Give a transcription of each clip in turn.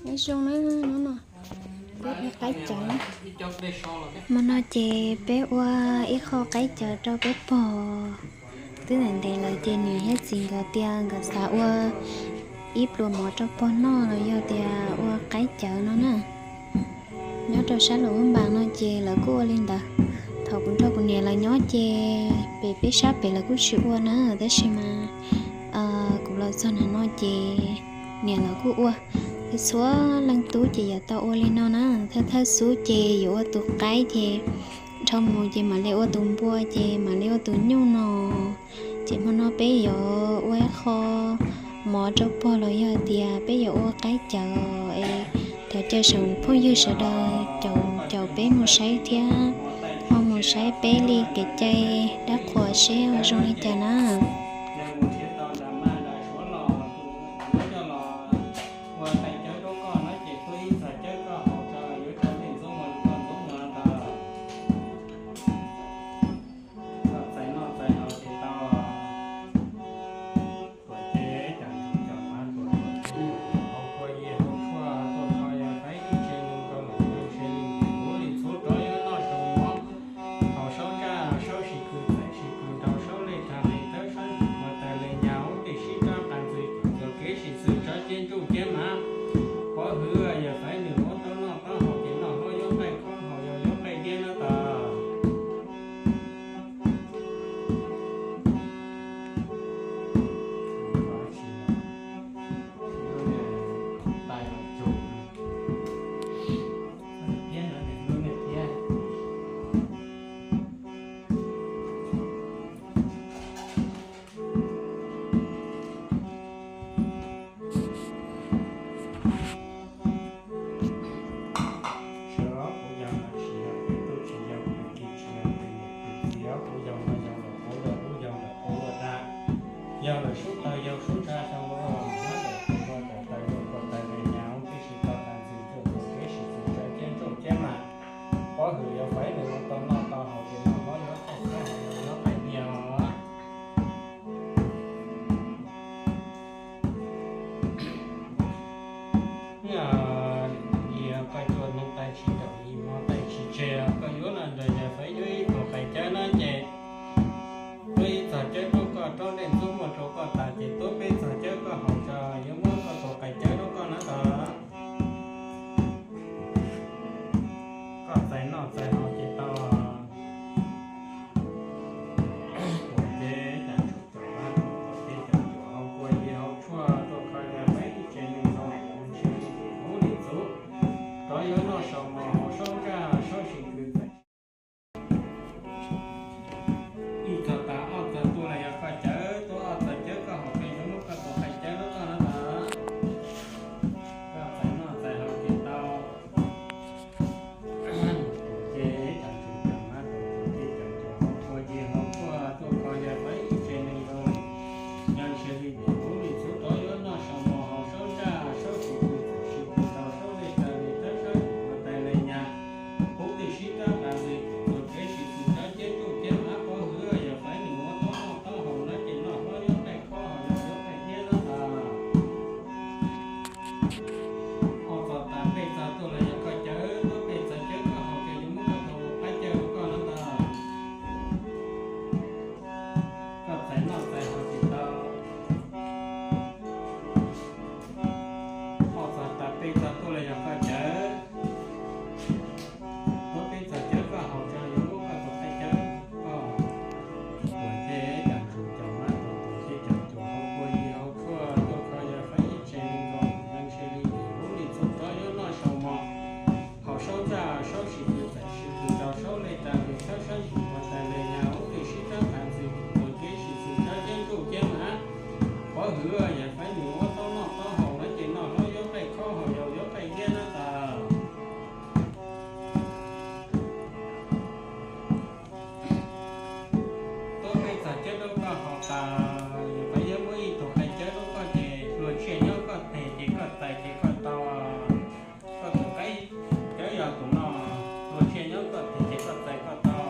Nyob zoo na, hnub no peb ua qaib cawv. Hmo no ces peb ua ib qho qaib cawv rau peb pog. Twb ntev ntev lawm ces niam thiab txiv nkawd tias nkawd xav ua ib pluas mov rau pog noj los yog tias ua qaib cawv no na. Nyob rau sab Luam Phab Npas no ces lawv kuj ua li ntawd. Thaum kuv nrog kuv niam lawv nyob ces pem peb sab pem lawv kuj tsis ua na, tab sis mas kuv los txog nram no ces niam lawv kuj ua. Txhua leej tub ces yuav tau ua li no na. Thawj thawj xub ces yuav ua tus qaib ces dhau mus ces mam li ua tus npua ces mam li ua tus nyuj no. Ces hmo no peb yuav ua ib qho mov rau pog los yog tias peb yuav ua qaib cawv es cov caw phooj ywg sawv daws caum caum peb mus saib thiab ho mus saib peb li kev cai dab qhuas seb ho zoo li cas na. Thaum saub ntsaj saub sis kws txais sis kws ntaus saub lej rag li tawb saub ntsis puas tais li nyas ub tij sib rab qas ntxwg cuam txuas kev sis txwg tsob ceb ntsuj ceb mas pov hwv yog faiv nws muab taub noj taub haus ces noj hlob yuav qaij khob haus yau yuav qaij diab nab tas. Sawv ob kuv yau no tsis yau, kuv tub tsis yau, kuv niam kuv txiv ob kuv yau no yau lawm quav luaj ub yau lawm quav luaj dab, yau lawm sub tawg yau sub tsa xyoo luaj, muab daim tes luaj daim taw luaj puas tais li nyas ub tij sis tau tas ntxwg cuam txuas kev sis txwg tsob ceb ntsuj ceb mas pov hwv yog faiv nws ua tau noj tau haus ces noj hlob yuav qaij khob haus yau yuav qaij diab os. Yog yim koj cua neeg tais tsis nraum yim hmo tais tsis tseg, koj yuav los nrog yawg faiv yuav ib tug qais cawb na ces tuab ib txog cawb rau koj, rau dej ntxub muag rau koj tas ces tuab peb txog cawb koj haus tso, yuav muab koj tus qais cawb rau koj na tos. Koj txais noj txais haus ces tau. Tuam ceb cas tshum caum hab, tuam ceb cas tshum hau kua yig hau tshuaj tuaj kho yawg faiv ib tsev neeg zoo, ntshe li tim hub li txuv, rov yuav noj saum mos haus saub ntsaj saub sis kws txais. Ib txog tas ob txog tuaj los yog koj cawb, tuaj ob txog cawb koj haus koj yuav muab koj tus qais cawb rau koj na tos. Koj txais noj txais haus ces tau. Tuam ceb cas tshum caum hab, tuam ceb cas tshum hau kua yig hau tshuaj tuaj kho yawg faiv ib tsev neeg zoo, ntshe li tim hub li txuv rov yuav noj saum mos haus saub ntsaj saub sis kws txais sis kws tau saub lej taw li tawb saub ntsis puas tais li nyas ub tij sib rab qas ntxwg cuam txuas kev sis txwg tsob ceb ntsuj ceb mas pov hwv yawg faiv nws muab taub noj taub haus na ces noj hlob yuav qaij khob haus yau yuav qaij diab nab tas. Ob txog tas peb txog tuaj los yog koj cawb, tuab peb txog cawb koj haus ces yuav muab koj tus qais cawb rau koj na tos. Koj txais noj txais haus ces tau. Ob txog tas peb txog tuaj los yog koj cawb, tuab peb txog cawb koj haus tso yuav muab koj tus qais cawb koj. Tuam ceb cas tshum caum hab, tuam ceb cas tshum hau kua yig hau tshuaj tuaj kho yawg faiv ib tsev neeg zoo, ntshe li tim hub li txuv rov yuav noj saum mos haus saub ntsaj saub sis kws txais sis kws tau saub lej taw li tawb saub ntsis puas tais li nyas ub tij sib rab qas ntxwg cuam txuas kev sis txwg tsob ceb ntsuj ceb mas pov hwv yawg faiv nws muab taub noj taub haus na ces noj hlob yuav qaij khob haus yau yuav qaij diab nab tas. Tuab peb txog cawb rau koj haus tas, yawg faiv yuav muab ib tug qais cawb rau koj ces hlua tsiaj nyob koj teg ces koj txais ces koj tau. Koj tus qais cawb yog tus no, hlua tsiaj nyob koj teg ces koj txais koj tau.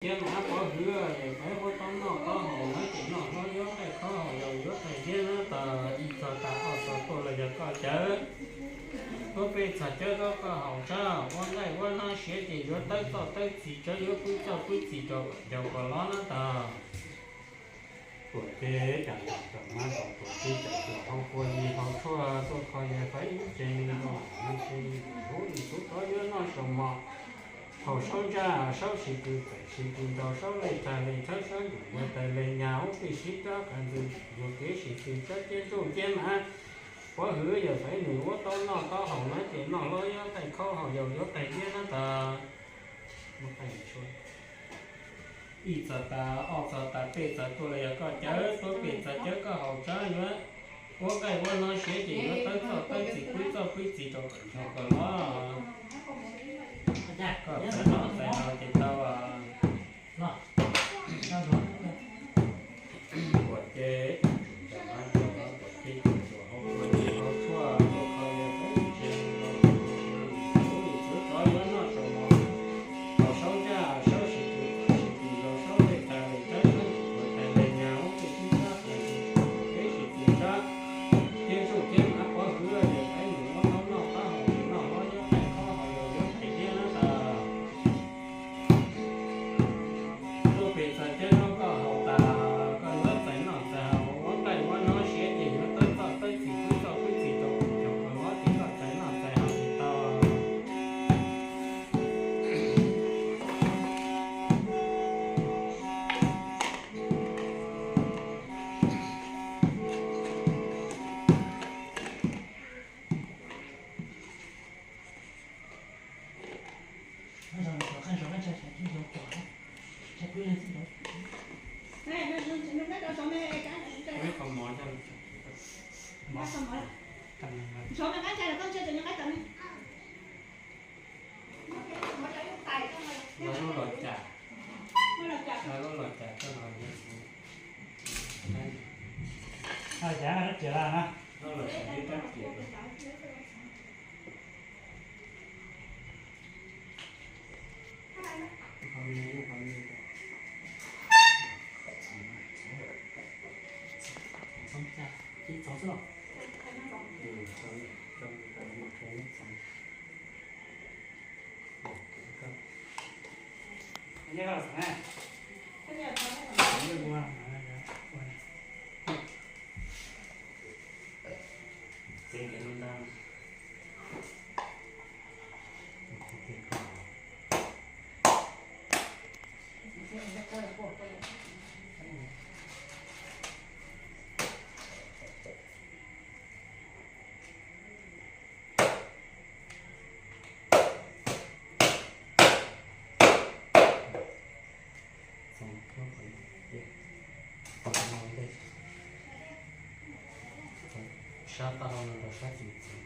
Thiab mas pov hwv yawm txawv ua tau noj tau haus na ces noj hlob, yuav qaij khaub haus yaus yuav qaij diab na tas ib txog tas ob txog tuaj los yog koj cawv. Tuaj peb txog cawv rau koj haus tsab, ua nqaij ua hnob siav ces yuav tawb txoj tawb txim tsab, yuav pwb txoj pwb txim rau kom ncaus kom lov na tas. Tuam ces cas cov mab tom tuam ces cov tuam hau kua li hau tshuaj tuaj kho yawg Faiv ib tsev no, no ces ub ib tug tod yuav noj saum mos. Haus saub ntsaj saub sib tw txais sib tw ntaus saub lej tag lej thawb saub ntuj yuav tawg lej nyag ub pij sib rab qas ntxwg yuav kev sib tw tsab ciab ntsuj ciab mas. Pov hwv yawm Faiv nws ua tau noj tau haus na ces noj hlob, yuav qaij khaub haus yaus yuav qaij diab na tas. Ib txog tas ob txog tas peb txog tuaj los yog koj cawv, tuaj peb txog cawv koj haus tsab yuav ua nqaij ua hnob siav ces yuav tawb txoj tawb txim pwb txoj pwb txim rau kom ncaus kom lov. Koj txawv noj txawv haus ces tau. Tuam ces cov mab tom tuam ces cov tuam hau kua li hau tshuaj tuaj kho yawg Faiv ib tsev no, ub ib tug tod yuav noj saum mos. Haus saub ntsaj saub sib tw txais sib tw ntaus saub lej tag lej thawb saub ntuj yuav tawg lej nyag ub pij sib rab qas ntxwg yuav kev sib tw tsab ciab ntsuj ciab mas. Pov hwv yawm Faiv nws ua tau noj tau haus ces noj hlob, yuav qaij khaub haus yaus yuav qaij diab na tas. Tuaj peb txog cawv rau koj haus tas, koj yuav txais noj txais haus ua nqaij ua hnob siav ces yuav tawb txoj tawb txim pwb txoj pwb txim rau kom ncaus kom lov ces koj txais noj txais haus ces tau. Lub los cas, lub los cas coj los, lub los cas ib rab riam. Sab taub hau no rau sab txim txim.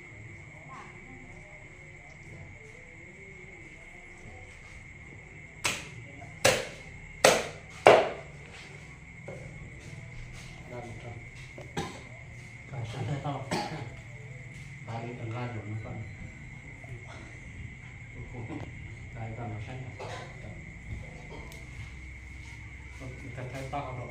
Nqa mus rau, nqa sab tag tau, nqa li nqa yuav no koj, nqa li koj no sab, nqa tag tau rau.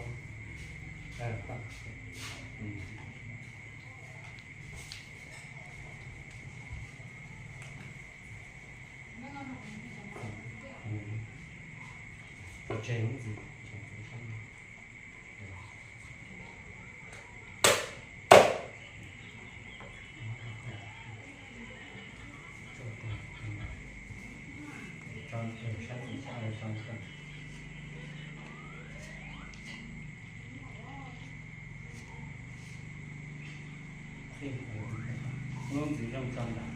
Lub ntxiv zoo tso ntawm.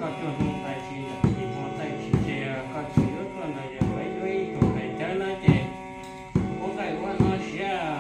Koj tsuag hmoo tais tsis, ntawm tsis hmoo tais tsis, ces koj tsis yuav tuaj nrog yawg Faiv yuav ib tug tais cawv na ces ua nqaij ua hnob siav,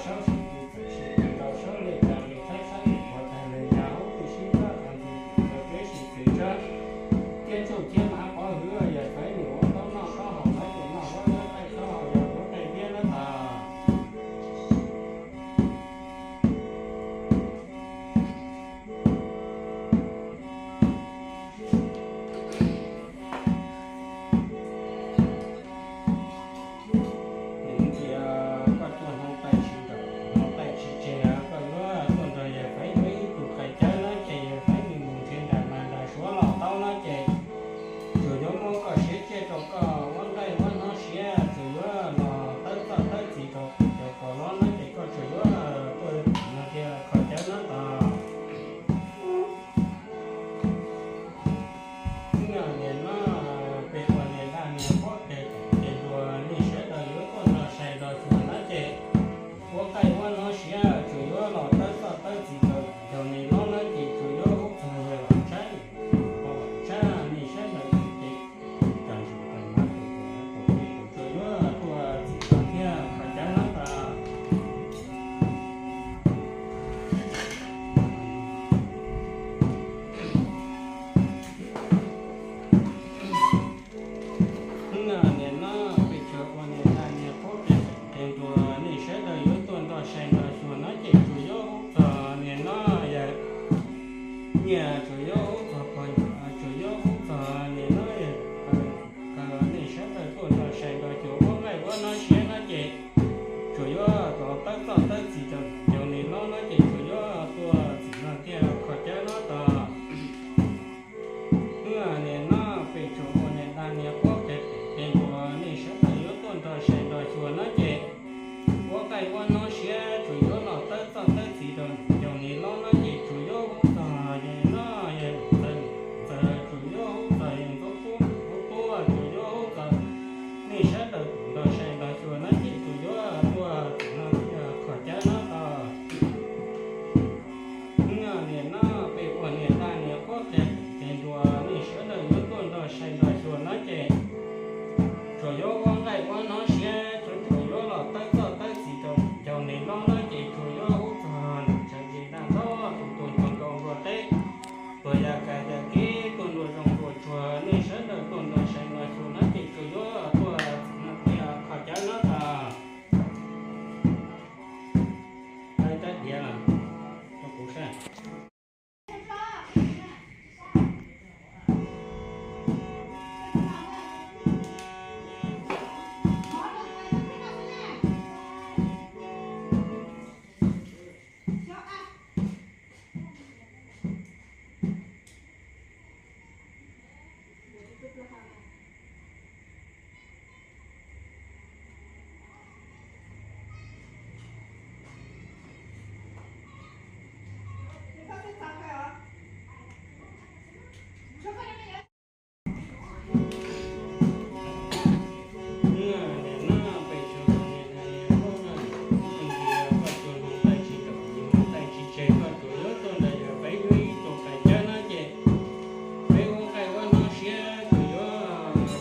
saub sim txwm txawm sim txwm rau saub li cas li thawb saib tus puav tag li yog hub twg sib nrab qas ntxwg tus puav kev sim txwm tsawb. Tiab ntsuj thiab mab pov hwv yog feeb nws ua taub noj taub haus lawv ces noj huab nyob qaij taub hau yog huab qaij tiab lawb tas. Nws tias koj tuaj hnoos tais tsis nraum hnoos tais tsis tseg, koj yuav tuaj nrog yawg Feeb yuav ib tug qais cawb no ces yawg Feeb nws mus nrhiav nram mas nram suav los tau no ces tsuas yuav muab koj siav tsiaj rau koj ua nqaij ua hnob siav, tsuas yuav los tawb txoj tawb txiv rau cov kos los no ces koj tsuas yuav tuaj no tiag kho cawb no tas. Niam no peb ua niam daj niam pob pem tes ntua nej sawv daws yuav tuaj nrog sai nrog xyuas no ces ua nqaij ua hnob siav, tsuas yuav los tawb txoj tawb txiv rau cov niam no no ces tsuas yuav hub txog yawg Vam Tsab, Vam Tsab nej sawv daws ces cov ntsuj cov mab tus tus tsuas yuav tuaj txhim txog thiab kho cawb no tas. Niam no peb tsuas ua niam daj niam pob pem tes ntua nej sawv daws yuav tuaj nrog sai nrog xyuas no ces tsuas yuav hub txog niam no yawg, niam tsuas yuav hub txog pog, tsuas yuav hub txog niam no yawg, nej sawv daws tuaj nrog sai nrog xyuas ua nqaij ua hnob siav no ces tsuas yuav los tawb txoj tawb txiv rau cov niam no no ces tsuas yuav tuaj txhim txog thiab kho cawb no tas. Niam no peb tsuas ua niam daj niam pob pem tes ntua nej sawv daws yuav tuaj nrog sai nrog xyuas no ces ua nqaij ua hnob siav, tsuas yuav los tawb txoj tawb txiv rau cov niam no no ces tsuas yuav hub txog niam no yawg Ntxawg, tsuas yuav hub txog yawg Ntxoov Tub, Ntxoov Tub tsuas yuav hub txog nej sawv daws nrog sai nrog xyuas no ces tsuas yuav tuaj txhim txog thiab kho cawb no tas. Niam no peb ua niam daj niam pob tes ntua nej sawv daws yuav tuaj nrog sai nrog xyuas no ces tsuas yuav ua nqaij ua hnob siav, tsuas yuav los tawb txoj tawb txiv rau cov niam no no ces tsuas yuav hub txog niam tsev dej daj nrog tus tuag nrog nkaus nruab teb, tuag yam kab yam kev, tuag nruab zoov nruab tsuag, nej sawv daws tuaj nrog sai nrog xyuas no ces tsuas yuav tuaj txhim txog thiab kho cawb no tas. Rab diav los rau kuv saib. Peb ua nqaij ua hnob siab tsuas yuav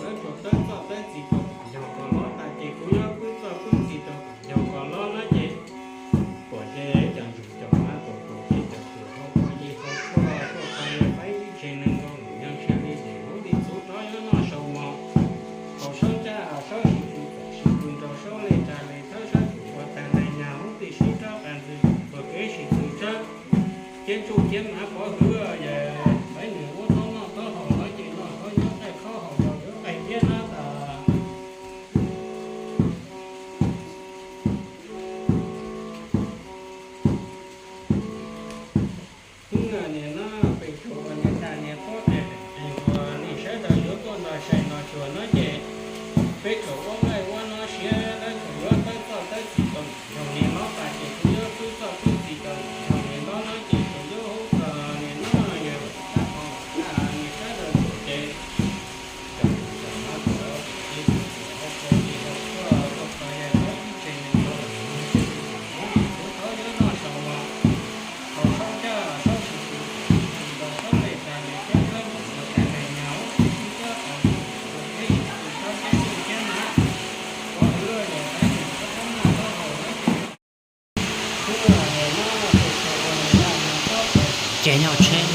lawv tsuas tawb txoj tawb txiv rau yawg kos los tas ces kuv yuav kwb txoj kwb txiv rau yawg kos los no ces kuv ces cov ntsuj cov mab tus tus ces cov tus hau ua ces hau tshuaj tuaj kho yawg Feeb ib tsev neeg nkaus nws nyob ntshiab li ces lub li txuv rov yuav noj sau mos. Haus saub ntsaj saub sim txwv txawm sim txwv nrau saub li cas li thawb saib tus ua tag li nyag hub twg sib nrab qas ntxwg tus ua kev sim txwv tsawb. Cev ntsuj cev mab pov hwv yawg Feeb nws ua taub noj taub haus no ces noj huab nyob qaij taub hau yog yuav qaij tiab nab tas. Niam no peb tsuas ua niam daj niam pob pem tes ntua nej sawv daws yuav tuaj nrog sai nrog xyuas no ces peb tsuas ua nqaij ua hnob siab, lawv tsuas yuav tawb txoj tawb txiv rau yawg no tas ces tsuas yuav kwb txoj kwb txiv rau yawg no no ces tsuas yuav hub txog niam no yawg Ces nyob hauv tsheb,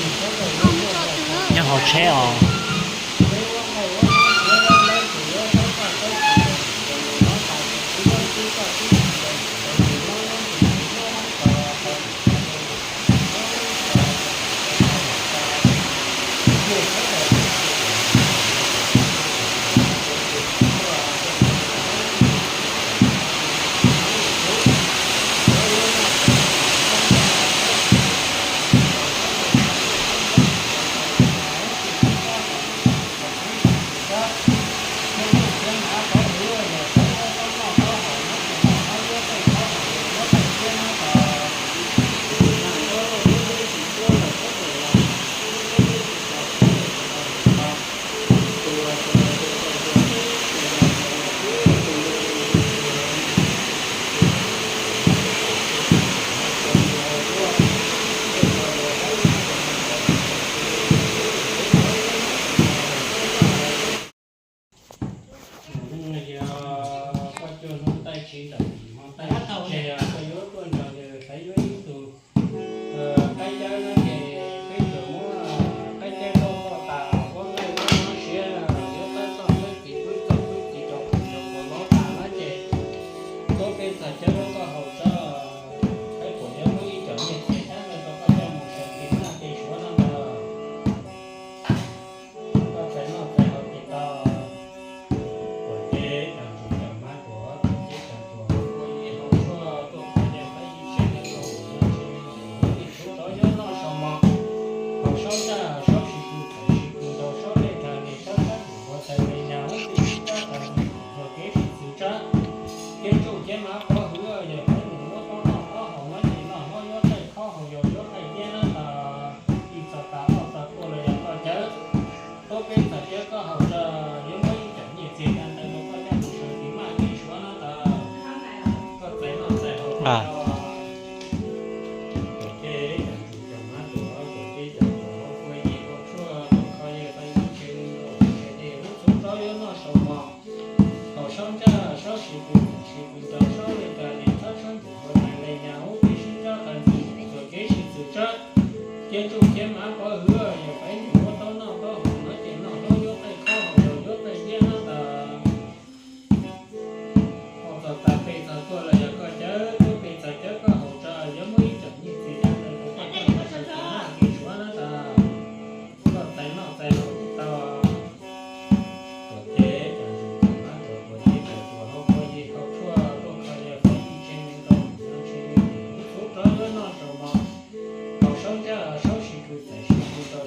nyob hauv tsheb os. Koj cuag hnub taij tsis ntawm hmo taij tseg, koj yuav tuaj nrog nws xaiv yuav ib tug qaib cawb no ces peb tsuas muab qaib cawb rau koj tas, koj nqaij muab nyob siav, yuav tawb txoj tawb txiv, txoj tawb txiv rau kuv rau kuv los tas no ces tuaj peb txog cawb rau koj haus tso. Peb puas yuav muab ib cov nyiaj txiag cab ntawd rau koj coj mus sawv tiv maj tiv suav no ntag. Koj txais noj txais haus tsis tau, tuam cev cov ntsuag cov hmab tuam, tuam cev cov tuam ua ib hau tshuaj tuaj kho nyiaj pab ib tsev neeg rau mus no tsis li mus ua tij tshub rov yuav noj sau mos. Haus saub ntsaj saub sis kws txais sis kws ntaus saub dej nrag li saub sab tus ua txais li nyag ub tij sib tsab tas mus ntxuag kev sib txwv tsab. Ceeb tsuj ceeb mab pob hwv yog peb mus muab taub noj taub haus no ces noj hlob yuav taij khob haus yau yuav qaij tiab nab tas. Ib txog tas ob txog tuaj los yog koj cawb, tuaj peb txog cawb koj haus tso, yuav muab ib cov nyiaj txiag cab ntawd rau koj coj mus sawv tiv maj tiv suav no tas. Koj txais noj txais haus tso. Tuam cev cov ntsuag cov hmab tuam, tuam cev cov tuam hau kua yig hau tshuaj tuaj kho nyiaj pab ib tsev neeg rau mus sawv tiv ub txhub rov yuav noj sau mos. Haus saub ntsaj saub sis kws txais sis kws ntaus saub dej nrag li saub sab tus ua txais li nyag ub tij sib tsab tas mus ntxuag kev sib txwv tsab. Ceeb tsuj ceeb mab pob hwv yog peb mus muab taub noj taub haus no ces noj hlob yuav taij khob haus yau yuav taij tiab nab tas. Ob txog tas peb txog tuaj los yog koj cawb, tuaj peb txog cawb koj haus tso, yuav muab ib cov nyiaj txiag cab ntawd rau koj coj mus sawv tiv maj tiv suav nab tas. Koj txais noj txais haus tsis tau. Tuam cev cov ntsuag cov hmab tuam, tuam cev cov tuam hau kua yig hau tshuaj tuaj kho nyiaj pab ib tsev neeg rau mus no tsis li mus ub txhub rov yuav noj sau mos. Haus saub ntsaj saub sis kws txais sis kws ntaus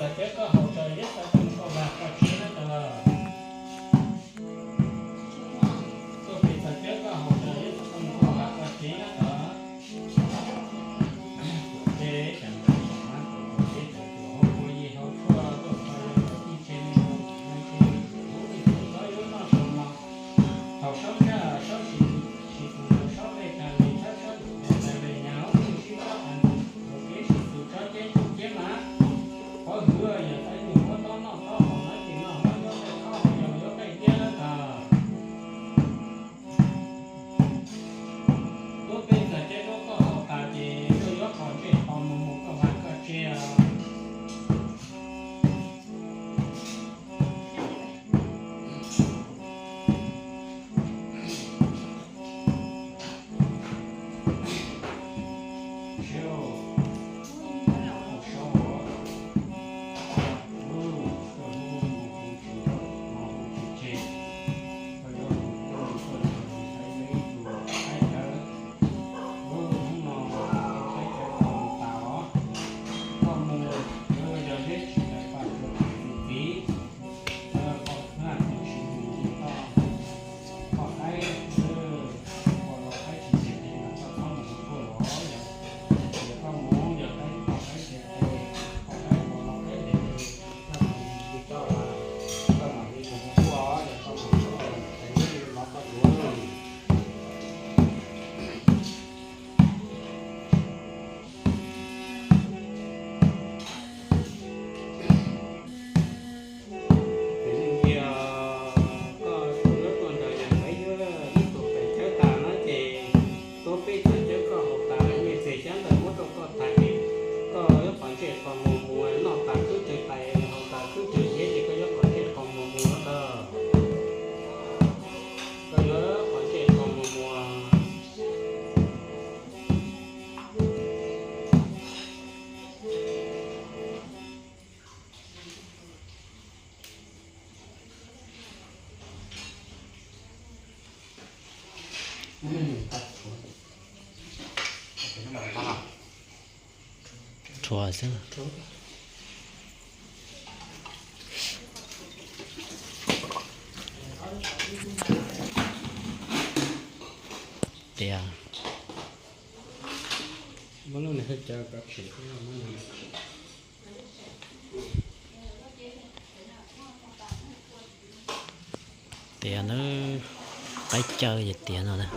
Cawv koj haus tso, yog xav tau koj vaj koj tsev na tod. Tuaj pem txog cawv koj haus tso, yog xav tau koj vaj koj tsev na tod. Ces cas ntawd tseem hmab tau tau teb tau tsuas hauv pua yig hauv tshuaj tuaj kho yog tau tij tse me no, tsis tau yuav noj tsaus mog. Thaum saub ntsaj saub sis tus, sis tus saub pej tag li, tshab tshab tus pej tag li, nyab hauv pug sib tsob qas ntug, thaum kev sis tus tsob ceb tsuj ceb mas. Qhov hwv yog tab nyuag muab tob noj tob haus no ces noj hauv yuav qaij khob haus yog yuav qaij diab tag. Tuaj pem txog cawv koj haus tas ces koj yuav qos ntsej qos muag mus koj vaj koj tsev os. Koj mus, yog zeb tsis tawm paj tsuas txiv txiv, koj hlaj tsis mus koj, koj qaib, koj los qaib tsis ntes li mas koj txhob mus kuaj los yog, yog koj mus yog qaib koj qaib ntes, koj qaib ua los qaib ntes li, koj mus li koj, koj mam li mus kuaj, yog koj mus kuaj los tes li los koj tuav. Ces yeej yog koj tuaj nrog yawg Nqeeb Yuav ib tug pem cawv tas no ces tuaj peb txog cawv koj haus tas, nyiaj txiag xyab ntawd muab rau koj tas ces koj yuav qos ntsej qos muag mus noj tas khwb rwg tais haus tas khwb rwg hiav ces koj yuav qos ntsej qos muag mus no tod. Koj yuav qos ntsej qos muag mus. Tshuav xwb. Tias muab lub niag hwj cawv kav tshim. Tias nws qaib cawv ces tias no na.